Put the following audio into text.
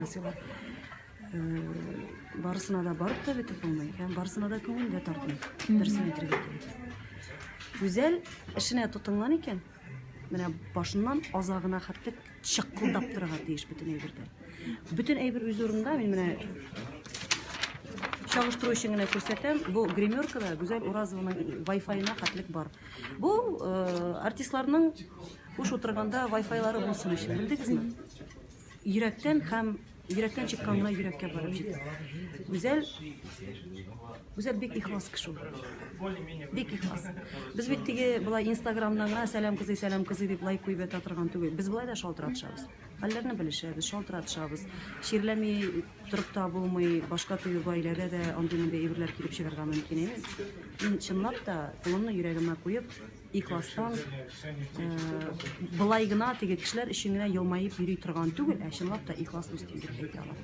Ясыйлар. Барысына да барып та бетеп булмый һәм барысына да күңел дә тартмый. Дөресен әйтергә кирәк. Гүзәл эшенә тотынган икән, менә башыннан азагына хәтле чыкылдап торырга тиеш бөтен әйбердә. Бөтен әйбер үз урынында. Мин менә чагыштыру өчен генә күрсәтәм. Бу гримеркада Гүзәл Уразованың Wi-Fi-на хәтлек бар. Бу артистларның буш утырганда Wi-Fi-лары булсын өчен, белдегезме? Йөрәктән һәм йөрәктән чыккан гына йөрәккә барып җитә. Гүзәл Гүзәл бик ихлас кеше ул. Бик ихлас. Без бит теге болай Инстаграмнан гына сәлам кызый, сәлам кызый дип лайк куеп ята торган түгел. Без болай да шалтыратышабыз. Хәлләрне белешәбез, шалтыратышабыз. Чирләми торып та булмый, башка теге гаиләдә дә андый-мондый әйберләр килеп чыгарга мөмкин. Әйе. Мин чынлап та кулымны йөрәгемә куеп, Ихластан, болай гына теге кешеләр өчен генә елмаеп йөри торган түгел, ә чынлап та ихлас үстем дип әйтә алам.